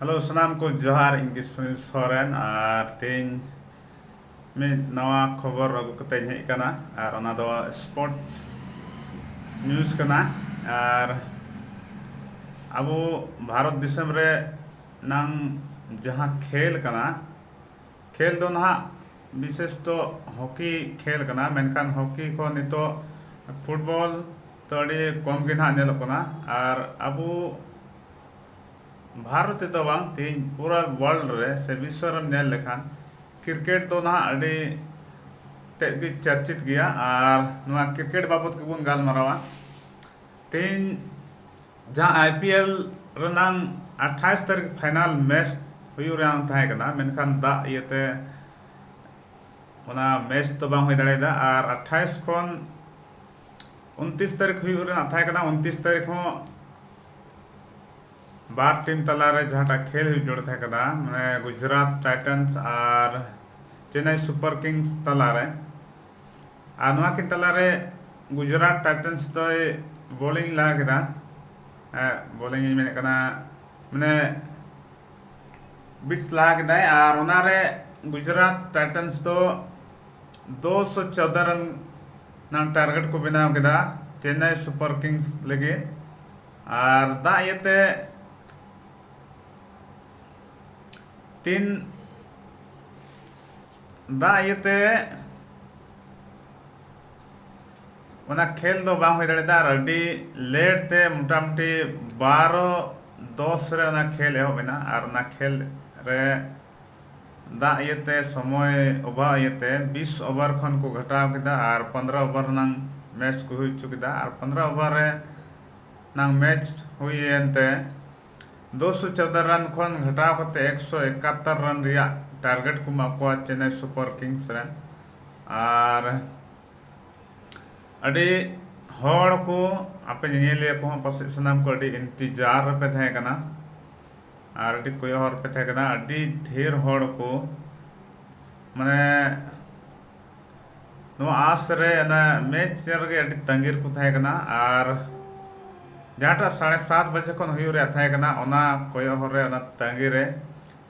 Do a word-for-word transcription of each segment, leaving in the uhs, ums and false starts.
Hello, ᱥᱟᱱᱟᱢ ᱠᱚ ᱡᱚᱦᱟᱨ᱾ ᱤᱧ ᱜᱮ ᱥᱩᱱᱤᱞ ᱥᱚᱨᱮᱱ, ᱟᱨ ᱛᱮᱦᱮᱧ ᱢᱤᱫ ᱱᱟᱣᱟ ᱠᱷᱚᱵᱚᱨ ᱟᱹᱜᱩ ᱠᱟᱛᱮᱧ ᱦᱮᱡ ᱟᱠᱟᱱᱟ, ᱟᱨ ᱚᱱᱟ ᱫᱚ ᱥᱯᱳᱨᱴᱥ ᱱᱤᱭᱩᱡᱽ ᱠᱟᱱᱟ᱾ ᱟᱨ ᱟᱵᱚ ᱵᱷᱟᱨᱚᱛ ᱫᱤᱥᱚᱢ ᱨᱮ ᱱᱟᱝ ᱡᱟᱦᱟᱸ ᱠᱷᱮᱞ ᱠᱟᱱᱟ, ᱠᱷᱮᱞ ᱫᱚ ᱱᱟᱦᱟᱜ ᱵᱤᱥᱮᱥ ᱫᱚ ᱦᱚᱠᱤ ᱠᱷᱮᱞ ᱠᱟᱱᱟ, ᱢᱮᱱᱠᱷᱟᱱ ᱦᱚᱠᱤ ᱠᱷᱚᱱ ᱱᱤᱛᱚᱜ ᱯᱷᱩᱴᱵᱚᱞ ᱫᱚ ᱟᱹᱰᱤ ᱠᱚᱢ ᱜᱮ ᱱᱟᱦᱟᱜ ᱧᱮᱞᱚᱜ ᱠᱟᱱᱟ᱾ ᱟᱨ ᱟᱵᱚ ᱵᱷᱟᱨᱚᱛ ᱨᱮᱫᱚ ᱵᱟᱝ, ᱛᱮᱦᱮᱧ ᱯᱩᱨᱟᱹ ᱣᱟᱨᱞᱰ ᱨᱮ ᱥᱮ ᱵᱤᱥᱥᱚ ᱨᱮᱢ ᱧᱮᱞ ᱞᱮᱠᱷᱟᱱ ᱠᱨᱤᱠᱮᱴ ᱫᱚ ᱱᱟᱦᱟᱜ ᱟᱹᱰᱤ ᱛᱮᱫ ᱜᱮ ᱪᱟᱨᱪᱤᱛ ᱜᱮᱭᱟ᱾ ᱟᱨ ᱱᱚᱣᱟ ᱠᱨᱤᱠᱮᱴ ᱵᱟᱵᱚᱛ ᱜᱮᱵᱚᱱ ᱜᱟᱞᱢᱟᱨᱟᱣᱟ᱾ ᱛᱮᱦᱮᱧ ᱡᱟᱦᱟᱸ ᱟᱭ ᱯᱤ ᱮᱞ ᱨᱮᱱᱟᱝ ᱟᱴᱷᱟᱥ ᱛᱟᱹᱨᱤᱠᱷ ᱯᱷᱟᱭᱱᱟᱞ ᱢᱮᱪ ᱦᱩᱭᱩᱜ ᱨᱮᱱᱟᱜ ᱛᱟᱦᱮᱸ ᱠᱟᱱᱟ, ᱢᱮᱱᱠᱷᱟᱱ ᱫᱟᱜ ᱤᱭᱟᱹᱛᱮ ᱚᱱᱟ ᱢᱮᱪ ᱫᱚ ᱵᱟᱝ ᱦᱩᱭ ᱫᱟᱲᱮᱭᱟᱫᱟ᱾ ᱟᱨ ᱟᱴᱷᱟᱥ ᱠᱷᱚᱱ ᱩᱱᱛᱤᱥ ᱛᱟᱹᱨᱤᱠᱷ ᱦᱩᱭᱩᱜ ᱨᱮᱱᱟᱜ ᱛᱟᱦᱮᱸ ᱠᱟᱱᱟ, ᱩᱱᱛᱤᱥ ᱛᱟᱹᱨᱤᱠᱷ ᱦᱚᱸ ᱵᱟᱨ ᱴᱤᱢ ᱛᱟᱞᱟᱨᱮ ᱡᱟᱦᱟᱸᱴᱟᱜ ᱠᱷᱮᱞ ᱦᱩᱭᱩᱜ ᱡᱚᱲ ᱛᱟᱦᱮᱸ ᱠᱟᱱᱟ, ᱢᱟᱱᱮ ᱜᱩᱡᱽᱨᱟᱴ ᱴᱟᱭᱴᱟᱱᱥ ᱟᱨ ᱪᱮᱱᱱᱟᱭ ᱥᱩᱯᱟᱨ ᱠᱤᱝᱥ ᱛᱟᱞᱟᱨᱮ᱾ ᱟᱨ ᱱᱚᱣᱟ ᱠᱤᱱ ᱛᱟᱞᱟᱨᱮ ᱜᱩᱡᱽᱨᱟᱴ ᱴᱟᱭᱴᱟᱱᱥ ᱫᱚᱭ ᱵᱳᱞᱤᱝ ᱞᱟᱦᱟ ᱠᱮᱫᱟ᱾ ᱵᱳᱞᱤᱝ ᱤᱧ ᱢᱮᱱᱮᱫ ᱠᱟᱱᱟ, ᱢᱟᱱᱮ ᱵᱤᱴᱥ ᱞᱟᱦᱟ ᱠᱮᱫᱟᱭ᱾ ᱟᱨ ᱚᱱᱟᱨᱮ ᱜᱩᱡᱽᱨᱟᱴ ᱴᱟᱭᱴᱟᱱᱥ ᱫᱚ ᱫᱩᱥᱚ ᱪᱳᱫᱫᱳ ᱨᱟᱱ ᱨᱮᱱᱟᱜ ᱴᱟᱨᱜᱮᱴ ᱠᱚ ᱵᱮᱱᱟᱣ ᱠᱮᱫᱟ ᱪᱮᱱᱱᱟᱭ ᱥᱩᱯᱟᱨ ᱠᱤᱝᱥ ᱞᱟᱹᱜᱤᱫ᱾ ᱟᱨ ᱫᱟᱜ ᱤᱭᱟᱹᱛᱮ ᱛᱤᱱ ᱫᱟᱜ ᱤᱭᱟᱹᱛᱮ ᱚᱱᱟ ᱠᱷᱮᱞ ᱫᱚ ᱵᱟᱝ ᱦᱩᱭ ᱫᱟᱲᱮᱭᱟᱫᱟ᱾ ᱟᱨ ᱟᱹᱰᱤ ᱞᱮᱴ ᱛᱮ, ᱢᱚᱴᱟᱢᱩᱴᱤ ᱵᱟᱨᱚ ᱫᱚᱥ ᱨᱮ ᱚᱱᱟ ᱠᱷᱮᱞ ᱮᱦᱚᱵ ᱮᱱᱟ᱾ ᱟᱨ ᱚᱱᱟ ᱠᱷᱮᱞ ᱨᱮ ᱫᱟᱜ ᱤᱭᱟᱹᱛᱮ, ᱥᱚᱢᱚᱭ ᱚᱵᱷᱟᱵᱽ ᱤᱭᱟᱹᱛᱮ ᱵᱤᱥ ᱳᱵᱷᱟᱨ ᱠᱷᱚᱱ ᱠᱚ ᱜᱷᱟᱴᱟᱣ ᱠᱮᱫᱟ ᱟᱨ ᱯᱚᱱᱫᱽᱨᱚ ᱳᱵᱷᱟᱨ ᱨᱮᱱᱟᱝ ᱢᱮᱪ ᱠᱚ ᱦᱩᱭ ᱦᱚᱪᱚ ᱠᱮᱫᱟ᱾ ᱟᱨ ᱯᱚᱱᱫᱽᱨᱚ ᱳᱵᱷᱟᱨ ᱨᱮ ᱱᱟᱝ ᱢᱮᱪ ᱦᱩᱭᱮᱱ ᱛᱮ ᱫᱩᱥᱚ ᱪᱳᱫᱫᱳ ᱨᱟᱱ ᱠᱷᱚᱱ ᱜᱷᱟᱴᱟᱣ ᱠᱟᱛᱮ ᱮᱠᱥᱚ ᱮᱠᱟᱛᱛᱳᱨ ᱨᱟᱱ ᱨᱮᱭᱟᱜ ᱴᱟᱨᱜᱮᱴ ᱠᱚ ᱮᱢᱟ ᱠᱚᱣᱟ ᱪᱮᱱᱱᱟᱭ ᱥᱩᱯᱟᱨ ᱠᱤᱝᱥ ᱨᱮᱱ᱾ ᱟᱨ ᱟᱹᱰᱤ ᱦᱚᱲ ᱠᱚ, ᱟᱯᱮ ᱧᱮᱧᱮᱞᱤᱭᱟᱹ ᱠᱚᱦᱚᱸ ᱯᱟᱥᱮᱡ ᱥᱟᱱᱟᱢ ᱠᱚ ᱟᱹᱰᱤ ᱤᱱᱛᱮᱡᱟᱨ ᱨᱮᱯᱮ ᱛᱟᱦᱮᱸ ᱠᱟᱱᱟ ᱟᱨ ᱟᱹᱰᱤ ᱠᱚᱭᱚᱜ ᱦᱚᱨ ᱨᱮᱯᱮ ᱛᱟᱦᱮᱸ ᱠᱟᱱᱟ᱾ ᱟᱹᱰᱤ ᱰᱷᱮᱨ ᱦᱚᱲ ᱠᱚ, ᱢᱟᱱᱮ, ᱱᱚᱣᱟ ᱟᱸᱥ ᱨᱮ, ᱚᱱᱟ ᱢᱮᱪ ᱧᱮᱞ ᱨᱮᱜᱮ ᱟᱹᱰᱤ ᱛᱟᱺᱜᱤ ᱨᱮᱠᱚ ᱛᱟᱦᱮᱸ ᱠᱟᱱᱟ᱾ ᱟᱨ ᱡᱟᱦᱟᱸᱴᱟᱜ ᱥᱟᱲᱮ ᱥᱟᱛ ᱵᱟᱡᱮ ᱠᱷᱚᱱ ᱦᱩᱭᱩᱜ ᱨᱮᱭᱟᱜ ᱛᱟᱦᱮᱸ ᱠᱟᱱᱟ, ᱚᱱᱟ ᱠᱚᱭᱚᱜ ᱦᱚᱨ ᱨᱮ, ᱚᱱᱟ ᱛᱟᱺᱜᱤ ᱨᱮ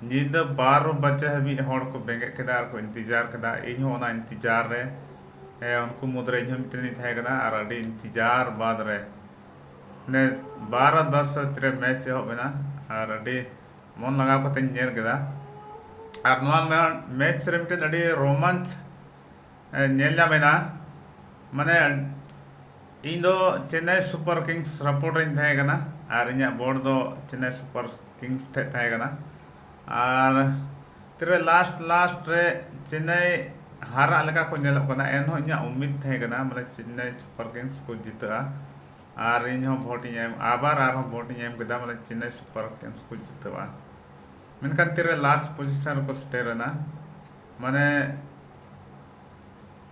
ᱧᱤᱫᱟᱹ ᱵᱟᱨᱚ ᱵᱟᱡᱮ ᱦᱟᱹᱵᱤᱡ ᱦᱚᱲ ᱠᱚ ᱵᱮᱸᱜᱮᱫ ᱠᱮᱫᱟ ᱟᱨ ᱠᱚ ᱤᱱᱛᱤᱡᱟᱨ ᱠᱮᱫᱟ᱾ ᱤᱧ ᱦᱚᱸ ᱚᱱᱟ ᱤᱱᱛᱤᱡᱟᱨ ᱨᱮ, ᱦᱮᱸ, ᱩᱱᱠᱩ ᱢᱩᱫᱽᱨᱮ ᱤᱧ ᱦᱚᱸ ᱢᱤᱫᱴᱮᱱᱤᱧ ᱛᱟᱦᱮᱸ ᱠᱟᱱᱟ᱾ ᱟᱨ ᱟᱹᱰᱤ ᱤᱱᱛᱤᱡᱟᱨ ᱵᱟᱫᱽ ᱨᱮ, ᱢᱟᱱᱮ, ᱵᱟᱨᱚ ᱫᱚᱥ ᱛᱤᱨᱮ ᱢᱮᱪ ᱮᱦᱚᱵ ᱮᱱᱟ ᱟᱨ ᱟᱹᱰᱤ ᱢᱚᱱ ᱞᱟᱜᱟᱣ ᱠᱟᱛᱮᱧ ᱧᱮᱞ ᱠᱮᱫᱟ᱾ ᱟᱨ ᱱᱚᱣᱟ ᱢᱮ-, ᱢᱮᱪ ᱨᱮ ᱢᱤᱫᱴᱮᱱ ᱟᱹᱰᱤ ᱨᱳᱢᱟᱱᱪ, ᱮ, ᱧᱮᱞ ᱧᱟᱢ ᱮᱱᱟ᱾ ᱢᱟᱱᱮ, ᱤᱧ ᱫᱚ ᱪᱮᱱᱱᱟᱭ ᱥᱩᱯᱟᱨ ᱠᱤᱝᱥ ᱥᱟᱯᱳᱨᱴ ᱨᱮᱧ ᱛᱟᱦᱮᱸ ᱠᱟᱱᱟ ᱟᱨ ᱤᱧᱟᱹᱜ ᱵᱷᱳᱴ ᱫᱚ ᱪᱮᱱᱱᱟᱭ ᱥᱩᱯᱟᱨ ᱠᱤᱝᱥ ᱴᱷᱮᱡ ᱛᱟᱦᱮᱸ ᱠᱟᱱᱟ᱾ ᱟᱨ ᱛᱤᱨᱮ ᱞᱟᱥᱴ, ᱞᱟᱥᱴ ᱨᱮ ᱪᱮᱱᱱᱟᱭ ᱦᱟᱨᱟᱜ ᱞᱮᱠᱟ ᱠᱚ ᱧᱮᱞᱚᱜ ᱠᱟᱱᱟ, ᱮᱱᱦᱚᱸ ᱤᱧᱟᱹᱜ ᱩᱢᱤᱫ ᱛᱟᱦᱮᱸ ᱠᱟᱱᱟ, ᱢᱟᱱᱮ, ᱪᱮᱱᱱᱟᱭ ᱥᱩᱯᱟᱨ ᱠᱤᱝᱥ ᱠᱚ ᱡᱤᱛᱟᱹᱜᱼᱟ᱾ ᱟᱨ ᱤᱧ ᱦᱚᱸ ᱵᱷᱳᱴ ᱤᱧ ᱮᱢ, ᱟᱵᱟᱨ ᱟᱨᱦᱚᱸ ᱵᱷᱳᱴ ᱤᱧ ᱮᱢ ᱠᱮᱫᱟ, ᱢᱟᱱᱮ, ᱪᱮᱱᱱᱟᱭ ᱥᱩᱯᱟᱨ ᱠᱤᱝᱥ ᱠᱚ ᱡᱤᱛᱟᱹᱜᱼᱟ᱾ ᱢᱮᱱᱠᱷᱟᱱ ᱛᱤᱨᱮ ᱞᱟᱥᱴ ᱯᱚᱡᱤᱥᱚᱱ ᱨᱮᱠᱚ ᱥᱮᱴᱮᱨ ᱮᱱᱟ, ᱢᱟᱱᱮ,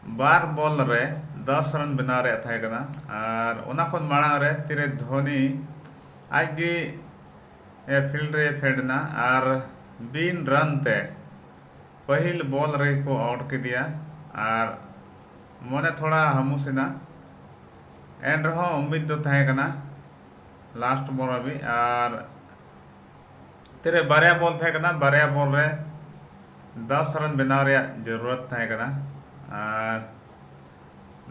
ᱵᱟᱨ ᱵᱚᱞ ᱨᱮ ᱫᱚᱥ ᱨᱟᱱ ᱵᱮᱱᱟᱣ ᱨᱮᱭᱟᱜ ᱛᱟᱦᱮᱸ ᱠᱟᱱᱟ᱾ ᱟᱨ ᱚᱱᱟ ᱠᱷᱚᱱ ᱢᱟᱲᱟᱝ ᱨᱮ ᱛᱤᱨᱮ ᱫᱷᱳᱱᱤ ᱟᱡ ᱜᱮ, ᱮ, ᱯᱷᱤᱞᱰ ᱨᱮ ᱯᱷᱮᱰ ᱮᱱᱟ ᱟᱨ ᱵᱤᱱ ᱨᱟᱱ ᱛᱮ ᱯᱟᱹᱦᱤᱞ ᱵᱚᱞ ᱨᱮᱜᱮ ᱠᱚ ᱟᱣᱩᱴ ᱠᱮᱫᱮᱭᱟ᱾ ᱟᱨ ᱢᱚᱱᱮ ᱛᱷᱚᱲᱟ ᱦᱟᱹᱢᱩᱥ ᱮᱱᱟ, ᱮᱱ ᱨᱮᱦᱚᱸ ᱩᱢᱤᱫ ᱫᱚ ᱛᱟᱦᱮᱸ ᱠᱟᱱᱟ ᱞᱟᱥᱴ ᱵᱚᱞ ᱦᱟᱹᱵᱤᱡ᱾ ᱟᱨ ᱛᱤᱨᱮ ᱵᱟᱨᱭᱟ ᱵᱚᱞ ᱛᱟᱦᱮᱸ ᱠᱟᱱᱟ, ᱵᱟᱨᱭᱟ ᱵᱚᱞ ᱨᱮ ᱫᱚᱥ ᱨᱟᱱ ᱵᱮᱱᱟᱣ ᱨᱮᱭᱟᱜ ᱡᱟᱹᱨᱩᱲᱟᱛ ᱛᱟᱦᱮᱸ ᱠᱟᱱᱟ᱾ ᱟᱨ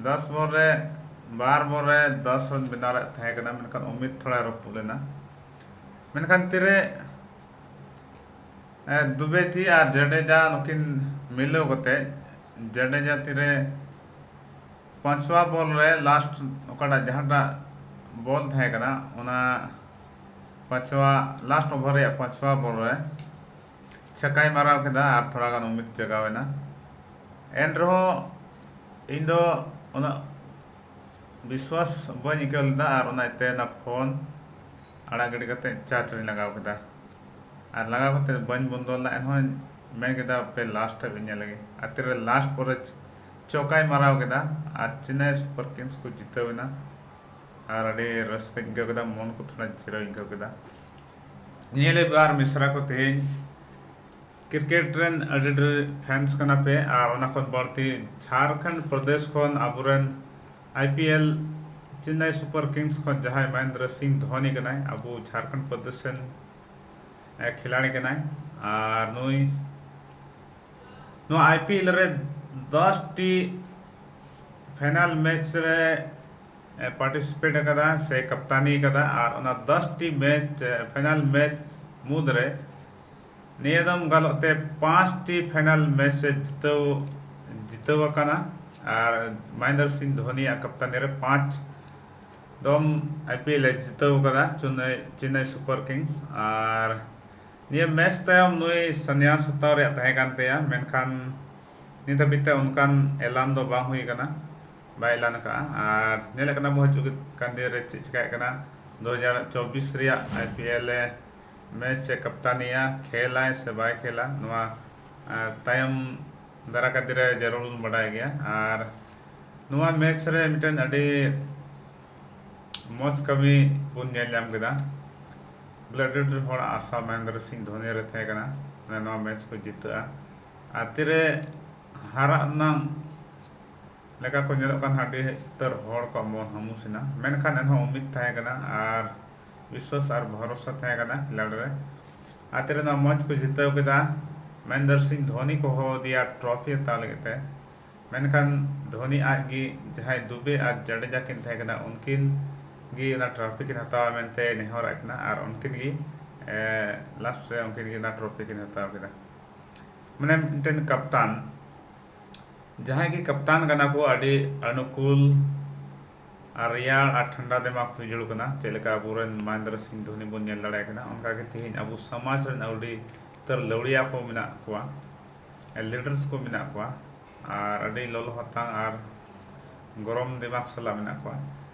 ᱫᱚᱥ ᱵᱚᱞ ᱨᱮ, ᱵᱟᱨ ᱵᱚᱞ ᱨᱮ ᱫᱚᱥ ᱨᱟᱱ ᱵᱮᱱᱟᱣ ᱨᱮᱭᱟᱜ ᱛᱟᱦᱮᱸ ᱠᱟᱱᱟ, ᱢᱮᱱᱠᱷᱟᱱ ᱩᱢᱤᱫ ᱛᱷᱚᱲᱟ ᱨᱟᱹᱯᱩᱫ ᱞᱮᱱᱟ᱾ ᱢᱮᱱᱠᱷᱟᱱ ᱛᱤᱨᱮ, ᱮ, ᱫᱩᱵᱮ ᱡᱤ ᱟᱨ ᱡᱟᱰᱮᱡᱟ ᱱᱩᱠᱤᱱ ᱢᱤᱞᱟᱹᱣ ᱠᱟᱛᱮ, ᱡᱟᱰᱮᱡᱟ ᱛᱤᱨᱮ ᱯᱟᱸᱪᱣᱟ ᱵᱚᱞ ᱨᱮ, ᱞᱟᱥᱴ ᱚᱠᱟᱴᱟᱜ ᱡᱟᱦᱟᱸᱴᱟᱜ ᱵᱚᱞ ᱛᱟᱦᱮᱸ ᱠᱟᱱᱟ, ᱚᱱᱟ ᱯᱟᱸᱪᱣᱟ, ᱞᱟᱥᱴ ᱳᱵᱷᱟᱨ ᱨᱮᱭᱟᱜ ᱯᱟᱸᱪᱣᱟ ᱵᱚᱞ ᱨᱮ ᱪᱷᱟᱠᱟᱭ ᱢᱟᱨᱟᱣ ᱠᱮᱫᱟ ᱟᱨ ᱛᱷᱚᱲᱟ ᱜᱟᱱ ᱩᱢᱤᱫ ᱡᱟᱜᱟᱣ ᱮᱱᱟ᱾ ᱮᱱ ᱨᱮᱦᱚᱸ ᱤᱧ ᱫᱚ ᱩᱱᱟᱹᱜ ᱵᱤᱥᱣᱟᱥ ᱵᱟᱹᱧ ᱟᱹᱭᱠᱟᱹᱣ ᱞᱮᱫᱟ ᱟᱨ ᱚᱱᱟ ᱤᱭᱟᱹᱛᱮ ᱚᱱᱟ ᱯᱷᱳᱱ ᱟᱲᱟᱜ ᱜᱤᱰᱤ ᱠᱟᱛᱮ ᱪᱟᱨᱡᱽ ᱨᱮᱧ ᱞᱟᱜᱟᱣ ᱠᱮᱫᱟ᱾ ᱟᱨ ᱞᱟᱜᱟᱣ ᱠᱟᱛᱮ ᱵᱟᱹᱧ ᱵᱚᱱᱫᱚ ᱞᱮᱫᱟ, ᱮᱱᱦᱚᱸ ᱢᱮᱱ ᱠᱮᱫᱟ, "ᱦᱟᱯᱮ, ᱞᱟᱥᱴ ᱦᱟᱹᱵᱤᱡ ᱧᱮᱞ ᱞᱮᱜᱮ᱾" ᱟᱨ ᱛᱤᱨᱮ ᱞᱟᱥᱴ ᱯᱚᱨᱮ ᱪᱚᱠᱟᱭ ᱢᱟᱨᱟᱣ ᱠᱮᱫᱟ ᱟᱨ ᱪᱮᱱᱱᱟᱭ ᱥᱩᱯᱟᱨ ᱠᱤᱝᱥ ᱠᱚ ᱡᱤᱛᱟᱹᱣ ᱮᱱᱟ᱾ ᱟᱨ ᱟᱹᱰᱤ ᱨᱟᱹᱥᱠᱟᱹᱧ ᱟᱹᱭᱠᱟᱹᱣ ᱠᱮᱫᱟ, ᱢᱚᱱ ᱠᱚ ᱛᱷᱚᱲᱟ ᱡᱤᱨᱟᱹᱣ ᱤᱧ ᱟᱹᱭᱠᱟᱹᱣ ᱠᱮᱫᱟ᱾ ᱱᱤᱭᱟᱹ ᱞᱟᱹᱜᱤᱫ ᱟᱨ ᱢᱤᱥᱨᱟ ᱠᱚ ᱛᱮᱦᱮᱧ ᱠᱨᱤᱠᱮᱴ ᱨᱮᱱ ᱟᱹᱰᱤ ᱰᱷᱮᱨ ᱯᱷᱮᱱᱥ ᱠᱟᱱᱟ ᱯᱮ, ᱟᱨ ᱚᱱᱟ ᱠᱷᱚᱱ ᱵᱟᱹᱲᱛᱤ ᱡᱷᱟᱲᱠᱷᱚᱸᱰ ᱯᱨᱚᱫᱮᱥ ᱠᱷᱚᱱ ᱟᱵᱚᱨᱮᱱ ᱟᱭ P L Chennai super kings ᱠᱷᱚᱱ ᱡᱟᱦᱟᱸᱭ ᱢᱚᱦᱮᱱᱫᱨᱚ ᱥᱤᱝ ᱫᱷᱳᱱᱤ ᱠᱟᱱᱟᱭ, ᱟᱵᱚ ᱡᱷᱟᱲᱠᱷᱚᱸᱰ ᱯᱨᱚᱫᱮᱥ ᱨᱮᱱ ᱮ, ᱠᱷᱤᱞᱟᱲᱤ ᱠᱟᱱᱟᱭ᱾ ᱟᱨ ᱱᱩᱭ ᱱᱚᱣᱟ ᱟᱭ ᱯᱤ ᱮᱞ ᱨᱮ ᱫᱚᱥ ᱴᱤ ᱯᱷᱟᱭᱱᱟᱞ ᱢᱮᱪ ᱨᱮ ᱮ, ᱯᱟᱨᱴᱤᱥᱤᱯᱮᱴ ᱟᱠᱟᱫᱟ ᱥᱮ ᱠᱟᱯᱛᱟᱱᱤ ᱟᱠᱟᱫᱟ᱾ ᱟᱨ ᱚᱱᱟ ᱫᱚᱥ ᱴᱤ ᱢᱮᱪ, ᱮ, ᱯᱷᱟᱭᱱᱟᱞ ᱢᱮᱪ ᱢᱩᱫᱽᱨᱮ ᱱᱤᱭᱟᱹ ᱫᱚᱢ ᱜᱟᱞᱚᱜ ᱛᱮ ᱯᱟᱸᱪ ᱴᱤ ᱯᱷᱟᱭᱱᱟᱞ ᱢᱮᱪ ᱮ ᱡᱤᱛᱟᱹᱣ, ᱡᱤᱛᱟᱹᱣ ᱟᱠᱟᱱᱟ᱾ ᱟᱨ ᱢᱚᱦᱮᱱᱫᱨᱚ ᱥᱤᱝ ᱫᱷᱳᱱᱤᱭᱟᱜ ᱠᱟᱯᱛᱟᱱᱤ ᱨᱮ ᱯᱟᱸᱪ ᱫᱚᱢ ᱟᱭ ᱯᱤ ᱮᱞ ᱮ ᱡᱤᱛᱟᱹᱣ ᱟᱠᱟᱫᱟ ᱪᱮᱱᱱᱟᱭ, ᱪᱮᱱᱱᱟᱭ ᱥᱩᱯᱟᱨ ᱠᱤᱝᱥ᱾ ᱟᱨ ᱱᱤᱭᱟᱹ ᱢᱮᱪ ᱛᱟᱭᱚᱢ ᱱᱩᱭ ᱥᱟᱱᱭᱟᱥ ᱦᱟᱛᱟᱣ ᱨᱮᱭᱟᱜ ᱛᱟᱦᱮᱸ ᱠᱟᱱ ᱛᱟᱭᱟ, ᱢᱮᱱᱠᱷᱟᱱ ᱱᱤᱛ ᱦᱟᱹᱵᱤᱡ ᱛᱮ ᱚᱱᱠᱟᱱ ᱮᱞᱟᱱ ᱫᱚ ᱵᱟᱝ ᱦᱩᱭ ᱟᱠᱟᱱᱟ, ᱵᱟᱭ ᱮᱞᱟᱱ ᱟᱠᱟᱫᱼᱟ᱾ ᱟᱨ ᱧᱮᱞᱮᱫ ᱠᱟᱱᱟ ᱵᱚ ᱦᱤᱡᱩᱜ ᱠᱟᱱ ᱫᱤᱱ ᱨᱮ ᱪᱮᱫ ᱪᱤᱠᱟᱹᱜ ᱠᱟᱱᱟ᱾ ᱫᱩ ᱦᱟᱡᱟᱨ ᱪᱚᱵᱵᱤᱥ ᱨᱮᱭᱟᱜ ᱟᱭ ᱯᱤ ᱮᱞ ᱮ ᱢᱮᱪ ᱮ ᱠᱟᱯᱛᱟᱱᱤᱭᱟ, ᱠᱷᱮᱞᱟᱭ ᱥᱮ ᱵᱟᱭ ᱠᱷᱮᱞᱟ, ᱱᱚᱣᱟ, ᱟᱨ, ᱛᱟᱭᱚᱢ ᱫᱟᱨᱟ ᱠᱟᱛᱮ ᱨᱮ ᱡᱟᱹᱨᱩᱲ ᱵᱚᱱ ᱵᱟᱰᱟᱭ ᱜᱮᱭᱟ᱾ ᱟᱨ ᱱᱚᱣᱟ ᱢᱮᱪ ᱨᱮ ᱢᱤᱫᱴᱮᱱ ᱟᱹᱰᱤ ᱢᱚᱡᱽ ᱠᱟᱹᱢᱤ ᱵᱚᱱ ᱧᱮᱞ ᱧᱟᱢ ᱠᱮᱫᱟ᱾ ᱵᱚᱞᱮ ᱟᱹᱰᱤ ᱰᱷᱮᱨ ᱦᱚᱲᱟᱜ ᱟᱥᱟ ᱢᱚᱦᱮᱱᱫᱨᱚ ᱥᱤᱝ ᱫᱷᱳᱱᱤ ᱨᱮ ᱛᱟᱦᱮᱸ ᱠᱟᱱᱟ, ᱢᱟᱱᱮ ᱱᱚᱣᱟ ᱢᱮᱪ ᱠᱚ ᱡᱤᱛᱟᱹᱜᱼᱟ᱾ ᱟᱨ ᱛᱤᱨᱮ ᱦᱟᱨᱟᱜ ᱨᱮᱱᱟᱜ ᱞᱮᱠᱟ ᱠᱚ ᱧᱮᱞᱚᱜ ᱠᱟᱱ ᱟᱹᱰᱤ ᱩᱛᱟᱹᱨ ᱦᱚᱲ ᱠᱚᱣᱟᱜ ᱢᱚᱱ ᱦᱟᱹᱢᱩᱥ ᱮᱱᱟ, ᱢᱮᱱᱠᱷᱟᱱ ᱮᱱᱦᱚᱸ ᱩᱢᱤᱫ ᱛᱟᱦᱮᱸ ᱠᱟᱱᱟ ᱟᱨ ᱵᱤᱥᱣᱟᱥ ᱟᱨ ᱵᱷᱚᱨᱚᱥᱟ ᱛᱟᱦᱮᱸ ᱠᱟᱱᱟ ᱠᱷᱮᱞᱳᱰ ᱨᱮ᱾ ᱟᱨ ᱛᱤᱨᱮ ᱱᱚᱣᱟ ᱢᱚᱧᱪ ᱠᱚ ᱡᱤᱛᱟᱹᱣ ᱠᱮᱫᱟ᱾ ᱢᱚᱦᱮᱱᱫᱨᱚ ᱥᱤᱝ ᱫᱷᱳᱱᱤ ᱠᱚ ᱦᱚᱦᱚ ᱟᱫᱮᱭᱟ ᱴᱨᱚᱯᱷᱤ ᱦᱟᱛᱟᱣ ᱞᱟᱹᱜᱤᱫ ᱛᱮ, ᱢᱮᱱᱠᱷᱟᱱ ᱫᱷᱳᱱᱤ ᱟᱡ ᱜᱮ ᱡᱟᱦᱟᱸᱭ ᱫᱩᱵᱮ ᱟᱨ ᱡᱟᱰᱮᱡᱟ ᱠᱤᱱ ᱛᱟᱦᱮᱸ ᱠᱟᱱᱟ, ᱩᱱᱠᱤᱱ ᱜᱮ ᱚᱱᱟ ᱴᱨᱚᱯᱷᱤ ᱠᱤᱱ ᱦᱟᱛᱟᱣᱟ ᱢᱮᱱᱛᱮ ᱱᱮᱦᱚᱨᱟᱜ ᱠᱤᱱᱟ ᱟᱨ ᱩᱱᱠᱤᱱ ᱜᱮ, ᱮ, ᱞᱟᱥᱴ ᱨᱮ ᱩᱱᱠᱤᱱ ᱜᱮ ᱚᱱᱟ ᱴᱨᱚᱯᱷᱤ ᱠᱤᱱ ᱦᱟᱛᱟᱣ ᱠᱮᱫᱟ᱾ ᱢᱟᱱᱮ ᱢᱤᱫᱴᱮᱱ ᱠᱟᱯᱛᱟᱱ ᱡᱟᱦᱟᱸᱭ ᱜᱮ ᱠᱟᱯᱛᱟᱱ ᱠᱟᱱᱟ ᱠᱚ, ᱟᱹᱰᱤ ᱚᱱᱩᱠᱩᱞ ᱟᱨ ᱨᱮᱭᱟᱲ ᱟᱨ ᱴᱷᱟᱱᱰᱟ ᱫᱤᱢᱟᱜᱽ ᱦᱩᱭ ᱡᱟᱹᱨᱩᱲ ᱠᱟᱱᱟ᱾ ᱪᱮᱫ ᱞᱮᱠᱟ ᱟᱵᱚᱨᱮᱱ ᱢᱚᱦᱮᱱᱫᱨᱚ ᱥᱤᱝ ᱫᱷᱳᱱᱤ ᱵᱚᱱ ᱧᱮᱞ ᱫᱟᱲᱮᱭᱟᱭ ᱠᱟᱱᱟ, ᱚᱱᱠᱟ ᱜᱮ ᱛᱮᱦᱮᱧ ᱟᱵᱚ ᱥᱚᱢᱟᱡᱽ ᱨᱮᱱ ᱟᱹᱰᱤ ᱩᱛᱟᱹᱨ ᱞᱟᱹᱣᱲᱤᱭᱟ ᱠᱚ ᱢᱮᱱᱟᱜ ᱠᱚᱣᱟ, ᱞᱤᱰᱟᱨᱥ ᱠᱚ ᱢᱮᱱᱟᱜ ᱠᱚᱣᱟ, ᱟᱨ ᱟᱹᱰᱤ ᱞᱚᱞᱚ ᱦᱟᱛᱟᱝ ᱟᱨ ᱜᱚᱨᱚᱢ ᱫᱤᱢᱟᱜᱽ ᱥᱟᱞᱟᱜ ᱢᱮᱱᱟᱜ ᱠᱚᱣᱟ᱾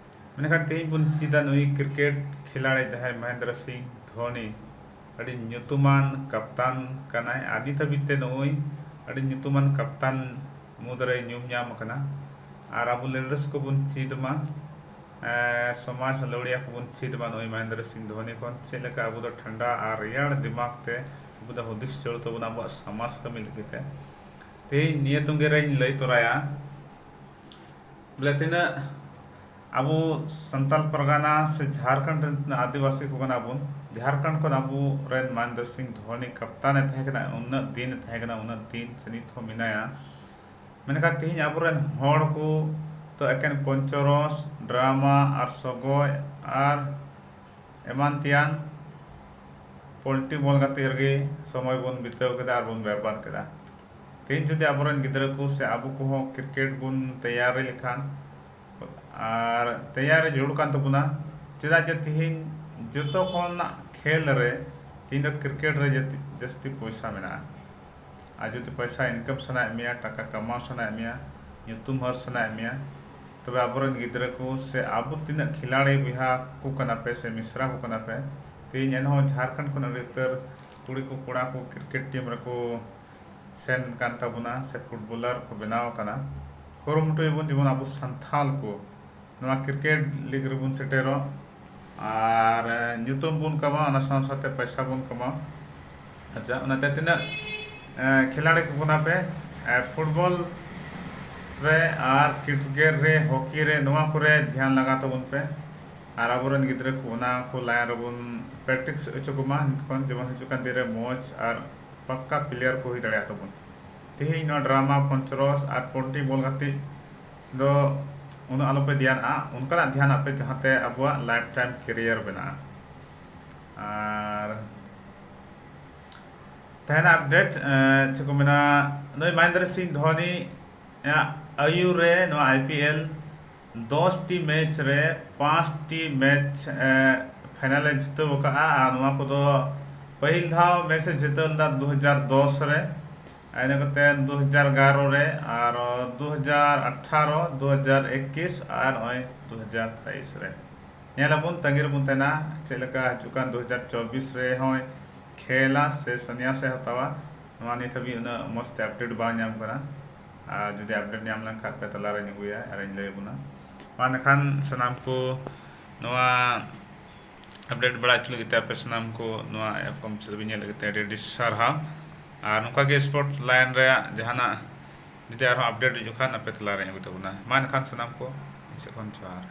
ᱢᱮᱱᱠᱷᱟᱱ ᱛᱮᱦᱮᱧ ᱵᱚᱱ ᱪᱮᱫᱟ ᱱᱩᱭ ᱠᱨᱤᱠᱮᱴ ᱠᱷᱤᱞᱟᱲᱤ ᱡᱟᱦᱟᱸᱭ ᱢᱚᱦᱮᱱᱫᱨᱚ ᱥᱤᱝ ᱫᱷᱳᱱᱤ, ᱟᱹᱰᱤ ᱧᱩᱛᱩᱢᱟᱱ ᱠᱟᱯᱛᱟᱱ ᱠᱟᱱᱟᱭ ᱟᱨ ᱱᱤᱛ ᱦᱟᱹᱵᱤᱡ ᱛᱮ ᱱᱩᱭ ᱟᱹᱰᱤ ᱧᱩᱛᱩᱢᱟᱱ ᱠᱟᱯᱛᱟᱱ ᱢᱩᱫᱽᱨᱮ ᱧᱩᱢ ᱧᱟᱢ ᱟᱠᱟᱱᱟ᱾ ᱟᱨ ᱟᱵᱚ ᱞᱤᱰᱟᱨᱥ ᱠᱚᱵᱚᱱ ᱪᱮᱫ ᱢᱟ, ᱮ, ᱥᱚᱢᱟᱡᱽ ᱞᱟᱹᱣᱲᱤᱭᱟ ᱠᱚᱵᱚᱱ ᱪᱮᱫ ᱢᱟ ᱱᱩᱭ ᱢᱚᱦᱮᱱᱫᱨᱚ ᱥᱤᱝ ᱫᱷᱳᱱᱤ ᱠᱷᱚᱱ, ᱪᱮᱫ ᱞᱮᱠᱟ ᱟᱵᱚ ᱫᱚ ᱴᱷᱟᱱᱰᱟ ᱟᱨ ᱨᱮᱭᱟᱲ ᱫᱤᱢᱟᱜᱽ ᱛᱮ ᱟᱵᱚ ᱫᱚ ᱦᱩᱫᱤᱥ ᱡᱟᱹᱨᱩᱲ ᱛᱟᱵᱚᱱᱟ ᱟᱵᱚᱣᱟᱜ ᱥᱚᱢᱟᱡᱽ ᱠᱟᱹᱢᱤ ᱞᱟᱹᱜᱤᱫ ᱛᱮ᱾ ᱛᱮᱦᱮᱧ ᱱᱤᱭᱟᱹ ᱛᱚᱸᱜᱮ ᱨᱮᱧ ᱞᱟᱹᱭ ᱛᱚᱨᱟᱭᱟ, ᱵᱚᱞᱮ ᱛᱤᱱᱟᱹᱜ ᱟᱵᱚ ᱥᱟᱱᱛᱟᱞ ᱯᱟᱨᱜᱟᱱᱟ ᱥᱮ ᱡᱷᱟᱲᱠᱷᱚᱸᱰ ᱨᱮᱱ ᱛᱤᱱᱟᱹᱜ ᱟᱹᱫᱤᱵᱟᱹᱥᱤ ᱠᱚ ᱠᱟᱱᱟ ᱵᱚᱱ, ᱡᱷᱟᱲᱠᱷᱚᱸᱰ ᱠᱷᱚᱱ ᱟᱵᱚ ᱨᱮᱱ ᱢᱚᱦᱮᱱᱫᱨᱚ ᱥᱤᱝ ᱫᱷᱚᱱᱤ ᱠᱟᱯᱛᱟᱱ ᱮ ᱛᱟᱦᱮᱸ ᱠᱟᱱᱟ, ᱩᱱᱟᱹᱜ ᱫᱤᱱ ᱮ ᱛᱟᱦᱮᱸ ᱠᱟᱱᱟ, ᱩᱱᱟᱹᱜ ᱫᱤᱱ ᱥᱮ ᱱᱤᱛ ᱦᱚᱸ ᱢᱮᱱᱟᱭᱟ᱾ ᱢᱮᱱᱠᱷᱟᱱ ᱛᱮᱦᱮᱧ ᱟᱵᱚᱨᱮᱱ ᱦᱚᱲ ᱠᱚ ᱫᱚ ᱮᱠᱮᱱ ᱯᱚᱧᱪᱚᱨᱚᱥ, ᱰᱨᱟᱢᱟ ᱟᱨ ᱥᱚᱜᱚᱭ ᱟᱨ ᱮᱢᱟᱱ ᱛᱮᱭᱟᱱ ᱯᱚᱞᱴᱤ ᱵᱚᱞ ᱜᱟᱛᱮᱜ ᱨᱮᱜᱮ ᱥᱚᱢᱚᱭ ᱵᱚᱱ ᱵᱤᱛᱟᱹᱣ ᱠᱮᱫᱟ ᱟᱨ ᱵᱚᱱ ᱵᱮᱨᱵᱟᱫ ᱠᱮᱫᱟ᱾ ᱛᱮᱦᱮᱧ ᱡᱩᱫᱤ ᱟᱵᱚᱨᱮᱱ ᱜᱤᱫᱽᱨᱟᱹ ᱠᱚ ᱥᱮ ᱟᱵᱚ ᱠᱚᱦᱚᱸ ᱠᱨᱤᱠᱮᱴ ᱵᱚᱱ ᱛᱮᱭᱟᱨᱤ ᱞᱮᱠᱷᱟᱱ ᱟᱨ ᱛᱮᱭᱟᱨᱤ ᱡᱟᱹᱨᱩᱲ ᱠᱟᱱ ᱛᱟᱵᱚᱱᱟ, ᱪᱮᱫᱟᱜ ᱡᱮ ᱛᱮᱦᱮᱧ ᱡᱚᱛᱚ ᱠᱷᱚᱱᱟᱜ ᱠᱷᱮᱞ ᱨᱮ ᱛᱮᱦᱮᱧ ᱫᱚ ᱠᱨᱤᱠᱮᱴ ᱨᱮ ᱡᱟᱹᱥᱛᱤ, ᱡᱟᱹᱥᱛᱤ ᱯᱚᱭᱥᱟ ᱢᱮᱱᱟᱜᱼᱟ᱾ ᱟᱨ ᱡᱩᱫᱤ ᱯᱚᱭᱥᱟ ᱤᱱᱠᱟᱢ ᱥᱟᱱᱟᱭᱮᱫ ᱢᱮᱭᱟ, ᱴᱟᱠᱟ ᱠᱟᱢᱟᱣ ᱥᱟᱱᱟᱭᱮᱫ ᱢᱮᱭᱟ, ᱧᱩᱛᱩᱢ ᱦᱟᱹᱨ ᱥᱟᱱᱟᱭᱮᱫ ᱢᱮᱭᱟ, ᱛᱚᱵᱮ ᱟᱵᱚᱨᱮᱱ ᱜᱤᱫᱽᱨᱟᱹ ᱠᱚ ᱥᱮ ᱟᱵᱚ ᱛᱤᱱᱟᱹᱜ ᱠᱷᱤᱞᱟᱲᱤ ᱵᱚᱭᱦᱟ ᱠᱚ ᱠᱟᱱᱟ ᱯᱮ ᱥᱮ ᱢᱤᱥᱨᱟ ᱠᱚ ᱠᱟᱱᱟ ᱯᱮ, ᱛᱮᱦᱮᱧ ᱮᱱᱦᱚᱸ ᱡᱷᱟᱲᱠᱷᱚᱸᱰ ᱠᱷᱚᱱ ᱟᱹᱰᱤ ᱩᱛᱟᱹᱨ ᱠᱩᱲᱤ ᱠᱚ ᱠᱚᱲᱟ ᱠᱚ ᱠᱨᱤᱠᱮᱴ ᱴᱤᱢ ᱨᱮᱠᱚ ᱥᱮᱱ ᱠᱟᱱ ᱛᱟᱵᱚᱱᱟ ᱥᱮ ᱯᱷᱩᱴᱵᱚᱞᱟᱨ ᱠᱚ ᱵᱮᱱᱟᱣ ᱟᱠᱟᱱᱟ᱾ ᱠᱩᱨᱩᱢᱩᱴᱩᱭᱟᱵᱚᱱ ᱡᱮᱢᱚᱱ ᱟᱵᱚ ᱥᱟᱱᱛᱷᱟᱞ ᱠᱚ ᱱᱚᱣᱟ ᱠᱨᱤᱠᱮᱴ ᱞᱤᱜᱽ ᱨᱮᱵᱚᱱ ᱥᱮᱴᱮᱨᱚᱜ ᱟᱨ ᱧᱩᱛᱩᱢ ᱵᱚᱱ ᱠᱟᱢᱟᱣᱟ, ᱚᱱᱟ ᱥᱟᱶ ᱥᱟᱶᱛᱮ ᱯᱚᱭᱥᱟ ᱵᱚᱱ ᱠᱟᱢᱟᱣᱟ᱾ ᱟᱪᱪᱷᱟ, ᱚᱱᱟᱛᱮ ᱛᱤᱱᱟᱹᱜ ᱮ, ᱠᱷᱤᱞᱟᱲᱤ ᱠᱚ ᱠᱟᱱᱟ ᱯᱮ, ᱮ, ᱯᱷᱩᱴᱵᱚᱞ ᱨᱮ ᱟᱨ ᱠᱨᱤᱠᱮᱴ ᱨᱮ, ᱦᱚᱠᱤ ᱨᱮ, ᱱᱚᱣᱟ ᱠᱚᱨᱮ ᱫᱷᱮᱭᱟᱱ ᱞᱟᱜᱟᱣ ᱛᱟᱵᱚᱱ ᱯᱮ᱾ ᱟᱨ ᱟᱵᱚᱨᱮᱱ ᱜᱤᱫᱽᱨᱟᱹ ᱠᱚ ᱚᱱᱟ ᱠᱚ ᱞᱟᱭᱤᱱ ᱨᱮᱵᱚᱱ ᱯᱨᱮᱠᱴᱤᱥ ᱦᱚᱪᱚ ᱠᱚᱢᱟ ᱱᱤᱛ ᱠᱷᱚᱱ, ᱡᱮᱢᱚᱱ ᱦᱤᱡᱩᱜ ᱠᱟᱱ ᱫᱤᱱ ᱨᱮ ᱢᱚᱡᱽ ᱟᱨ ᱯᱟᱠᱠᱟ ᱯᱞᱮᱭᱟᱨ ᱠᱚ ᱦᱩᱭ ᱫᱟᱲᱮᱭᱟᱜ ᱛᱟᱵᱚᱱ᱾ ᱛᱮᱦᱮᱧ ᱱᱚᱣᱟ ᱰᱨᱟᱢᱟ, ᱯᱚᱧᱪᱚᱨᱚᱥ ᱟᱨ ᱯᱚᱞᱴᱤ ᱵᱚᱞ ᱜᱟᱛᱮᱜ ᱫᱚ ᱩᱱᱟᱹᱜ ᱟᱞᱚᱯᱮ ᱫᱷᱮᱭᱟᱱᱟᱜᱼᱟ, ᱚᱱᱠᱟᱱᱟᱜ ᱫᱷᱮᱭᱟᱱᱟᱜ ᱯᱮ ᱡᱟᱦᱟᱸᱛᱮ ᱟᱵᱚᱣᱟᱜ ᱞᱟᱭᱤᱯᱷ ᱴᱟᱭᱤᱢ ᱠᱮᱨᱤᱭᱟᱨ ᱵᱮᱱᱟᱜᱼᱟ᱾ ᱟᱨ ᱛᱟᱦᱮᱱᱟ ᱟᱯᱰᱮᱴ, ᱮ, ᱪᱮᱫ ᱠᱚ ᱢᱮᱱᱟ, ᱱᱩᱭ ᱢᱚᱦᱮᱱᱫᱨᱚ ᱥᱤᱝ ᱫᱷᱚᱱᱤ ᱟᱜ ᱟᱹᱭᱩᱨ ᱨᱮ ᱱᱚᱣᱟ ᱟᱭ ᱯᱤ ᱮᱞ ᱫᱚᱥ ᱴᱤ ᱢᱮᱪ ᱨᱮ ᱯᱟᱸᱪ ᱴᱤ ᱢᱮᱪ, ᱮ, ᱯᱷᱟᱭᱱᱟᱞ ᱮ ᱡᱤᱛᱟᱹᱣ ᱟᱠᱟᱫᱼᱟ᱾ ᱟᱨ ᱱᱚᱣᱟ ᱠᱚᱫᱚ ᱯᱟᱹᱦᱤᱞ ᱫᱷᱟᱣ ᱢᱮᱪ ᱮ ᱡᱤᱛᱟᱹᱣ ᱞᱮᱫᱟ ᱫᱩ ᱦᱟᱡᱟᱨ ᱫᱚᱥ ᱨᱮ, ᱤᱱᱟᱹ ᱠᱟᱛᱮ ᱫᱩ ᱦᱟᱡᱟᱨ ᱮᱜᱟᱨᱚ ᱨᱮ, ᱟᱨ ᱫᱩ ᱦᱟᱡᱟᱨ ᱟᱴᱷᱟᱨᱚ, ᱫᱩ ᱦᱟᱡᱟᱨ ᱮᱠᱩᱥ ᱟᱨ ᱱᱚᱜᱼᱚᱭ ᱫᱩ ᱦᱟᱡᱟᱨ ᱛᱮᱭᱤᱥ ᱨᱮ᱾ ᱧᱮᱞ ᱟᱵᱚᱱ, ᱛᱟᱺᱜᱤ ᱨᱮᱵᱚᱱ ᱛᱟᱦᱮᱱᱟ ᱪᱮᱫ ᱞᱮᱠᱟ ᱦᱤᱡᱩᱜ ᱠᱟᱱ ᱫᱩ ᱦᱟᱡᱟᱨ ᱪᱚᱵᱵᱤᱥ ᱨᱮ ᱦᱚᱸᱭ ᱠᱷᱮᱞᱟ ᱥᱮ ᱥᱚᱱᱭᱟᱥ ᱮ ᱦᱟᱛᱟᱣᱟ᱾ ᱱᱚᱣᱟ ᱱᱤᱛ ᱦᱟᱹᱵᱤᱡ ᱩᱱᱟᱹᱜ ᱢᱚᱡᱽ ᱛᱮ ᱟᱯᱰᱮᱴ ᱵᱟᱝ ᱧᱟᱢ ᱠᱟᱱᱟ᱾ ᱟᱨ ᱡᱩᱫᱤ ᱟᱯᱰᱮᱴ ᱧᱟᱢ ᱞᱮᱱᱠᱷᱟᱱ ᱯᱮ ᱛᱟᱞᱟᱨᱮᱧ ᱟᱹᱜᱩᱭᱟ ᱟᱨᱤᱧ ᱞᱟᱹᱭ ᱟᱵᱚᱱᱟ᱾ ᱢᱟ ᱮᱱᱠᱷᱟᱱ ᱥᱟᱱᱟᱢ ᱠᱚ ᱱᱚᱣᱟ ᱟᱯᱰᱮᱴ ᱵᱟᱲᱟ ᱦᱚᱪᱚ ᱞᱟᱹᱜᱤᱫ ᱛᱮ ᱟᱯᱮ ᱥᱟᱱᱟᱢ ᱠᱚ ᱱᱚᱣᱟ ᱮᱯ ᱠᱚ ᱢᱩᱪᱟᱹᱫ ᱫᱷᱟᱹᱵᱤᱡ ᱧᱮᱞ ᱞᱟᱹᱜᱤᱫ ᱛᱮ ᱟᱹᱰᱤ ᱟᱹᱰᱤ ᱥᱟᱨᱦᱟᱣ᱾ ᱟᱨ ᱱᱚᱝᱠᱟ ᱜᱮ ᱥᱯᱳᱨᱴ ᱞᱟᱭᱤᱱ ᱨᱮᱭᱟᱜ ᱡᱟᱦᱟᱱᱟᱜ ᱡᱩᱫᱤ ᱟᱨᱦᱚᱸ ᱟᱯᱰᱮᱴ ᱦᱤᱡᱩᱜ ᱠᱷᱟᱱ ᱟᱯᱮ ᱛᱟᱞᱟᱨᱮᱧ ᱟᱹᱜᱩ ᱛᱟᱵᱚᱱᱟ᱾ ᱢᱟ ᱮᱱᱠᱷᱟᱱ ᱥᱟᱱᱟᱢ ᱠᱚ ᱤᱧ ᱥᱮᱫ ᱠᱷᱚᱱ ᱡᱚᱦᱟᱨ᱾